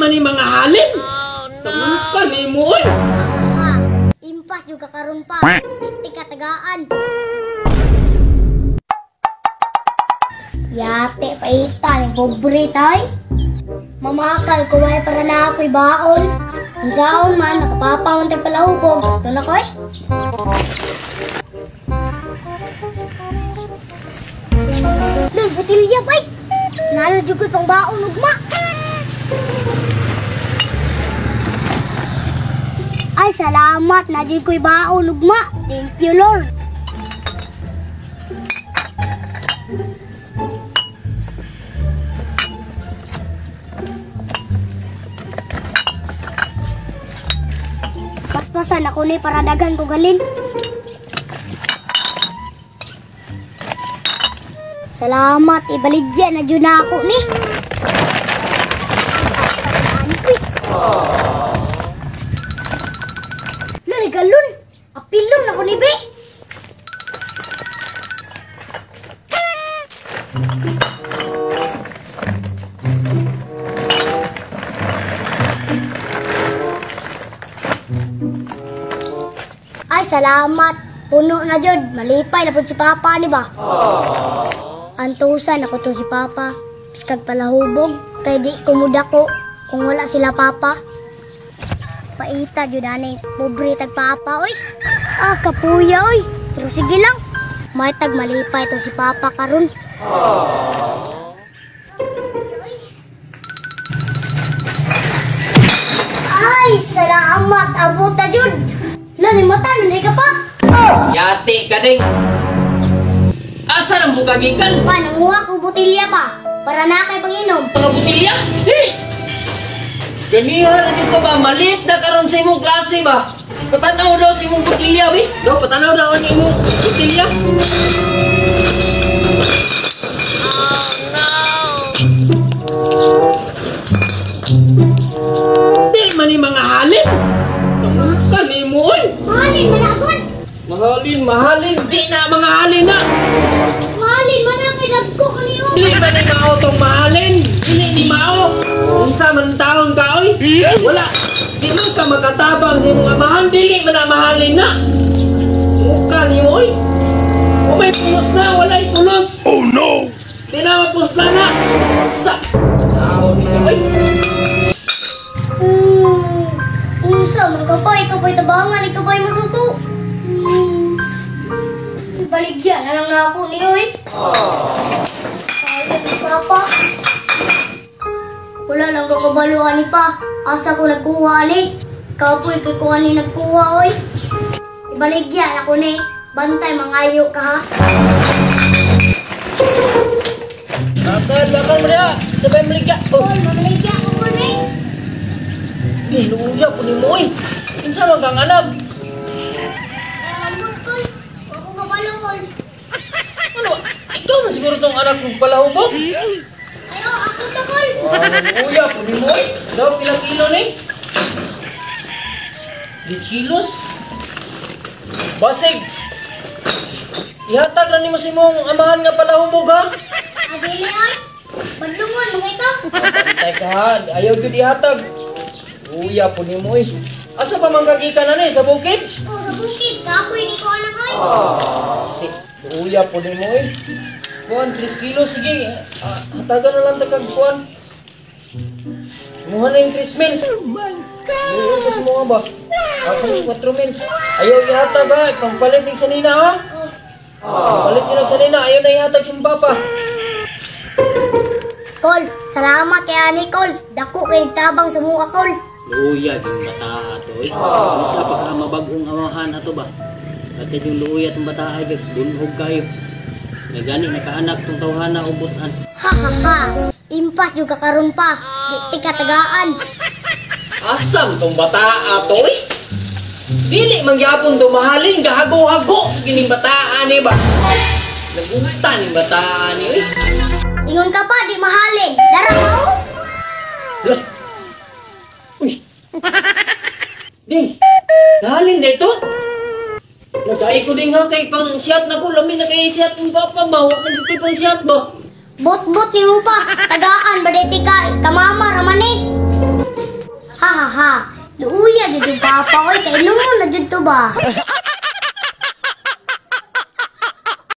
man ni mga halin. Sa muka ni mo oy. Ha, impas juga karon pa. Di ka tagaan. Yate paita ni pobre tay. Mamakal ko way para na ako'y baon. Unsaon man nakapapa man tag palahubog. Ito na koy. Lol, botilya bay. Nalo jud ko'y pang baon ugma. Ay, salamat na jud ko'y baon ugma. Thank you, Lord. Paspasan ako ni para daghan ko galin. Salamat, ibaligya na jud na ako ni. Lali galon, apilon ako ni be. Ay, salamat. Puno na jud. Malipay na pud si Papa ni ba? Antusan ako to si Papa. Biskag palahubog kay di ko mudako kung wala sila Papa. Paita jud ani, pobre tag Papa oy. Ah, kapuya oy. Pero sige lang. May tag malipay to si Papa karon. Ay, salamat abot ta jud. Lani mata ni ka pa. Yate ka ding. Asa nang bukagikan? Pa, nanguha ko botilya pa. Para na kay panginom. Mga botilya? Eh! Ganiha na jud ka ba? Malit na karon sa imong klase ba? Patanaw daw sa imong botilya, bi. Daw, patanaw daw ang imong botilya. Oh, no! Di man ni mga halin. Sa ni mo, oy. Mahalin, managod. Mahalin, mahalin. Di na mga halin na. Mahalin, managod. Nagko ko niyo. Dili man ni mao tong mahalin. Dili ni mao. Unsa man taon ka, oy? Wala. Di man ka makatabang sa imong amahan. Dili man na mahalin na. Muka ni mo, oy. O may pulos na. Walay pulos. Oh no! Di na mapusla na. Sa taon ni oy. Unsa man ka pa, ikaw pa'y tabangan, ikaw pa'y masuko. Baligya na lang na ako ni oy. Sayang ni Papa. Wala lang kakabaluan ni pa. Asa ko nagkuha ni. Ikaw po'y kikuha ni nagkuha oy. Ibaligya na ko ni. Bantay mangayo ka ha. Bakal, bakal mo niya. Sabay maligya. Oh. Kol, mamaligya ko ko ni. Eh, luya po ni mo oy. Kinsa man kang anak? Ambot kol. Ako kabalo kol. Ano? Ikaw na siguro tong anak kong palahubog. Ayo, ako to kol. Luya po ni mo oy. Daw pila kilo ni? 10 kilos. Basig. Ihatag na nimo sa imong amahan nga palahubog ha. Adili ay. Padlungon mga ito. Bantay ka ha. Ayaw gyud ihatag. Luya po ni mo oy. Asa pa man kagikan na ni sa bukid? Oh, sa bukid. Kapoy di ko anak oy. Eh, luya po ni mo oy. Kuan 3 kilos sige. Hatagan na lang ta kag kuan. Muha na yung 3 mil. Oh my God! Luya ka sa mga ba? Asa yung 4 mil. Ayaw ihatag ha. Pampalit ng sanina ha. Oh. Pampalit yun ang sanina. Ayaw na ihatag sa papa. Kol, salamat kay ani Kol. Dako kay tabang sa muka Kol. Luya yung bata ato oy. Ano sa pagkamabagong amahan ato ba? Dati yung luya tong bata ay bunhog kayo. Nagani nakaanak tong tawhana ubutan. Ha ha ha. Impas juga karon pa. Di ka tagaan. Asam tong bata ato oy. Dili man gyapon to mahalin gahago-hago kining bataa ni ba. Nagunta ning bataa ni oy. Ingon ka pa di mahalin. Dara mo. Lah. Uy. Ding. Nahalin na ito? Nagay ko din nga kay pang siyat na ko. Lami na kay siyat ng papa ba? Huwag na dito pang siyat ba? Bot-bot ni mo pa. Tagaan ba diti ka? Kamama raman eh. Ha, luuya jud yung papa oy, kay inumo na jud to ba.